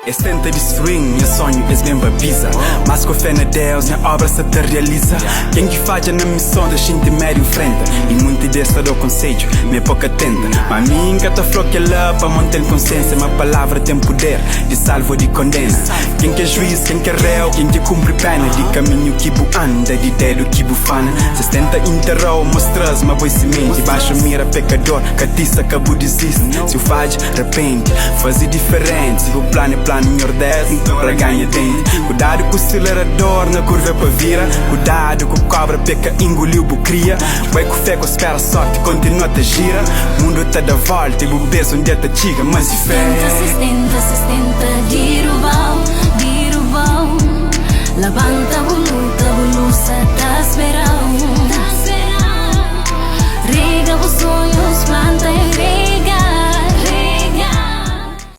Es tenta distruí-m nha sonhu, es ben babiza Mas ku fé na Deus, nha obra sa ta realiza Ken ki fadja na mison ta xinti medu infrenta I munti des ta da-u konsedju ma é pa ka tenta Ma mi N ka ta fla-u kel-la pamô N ten konsiénsia Ma palavra ten puder di salva ô di kondena Ken ki é juiz, ken ki é réu, ken ki kunpri péna Di kaminhu ki bu anda, di dedu ki bu fana Si es tenta intera-u, mostra-s ma bo é simenti Baxa mira pekador, ka tisa, ka bu dizisti Si u fadja, Rapende, faze diferenti Si bu planu é planu Nhordés, nton raganha denti Kudadu ku silerador na kurva é pa vira Kudadu ku kobra p'e ka inguliu bu kria Bai ku fé ku spera sorti kontinua ta jira Mundu ta da volta i bu bes un dia ta txiga Mas i fé.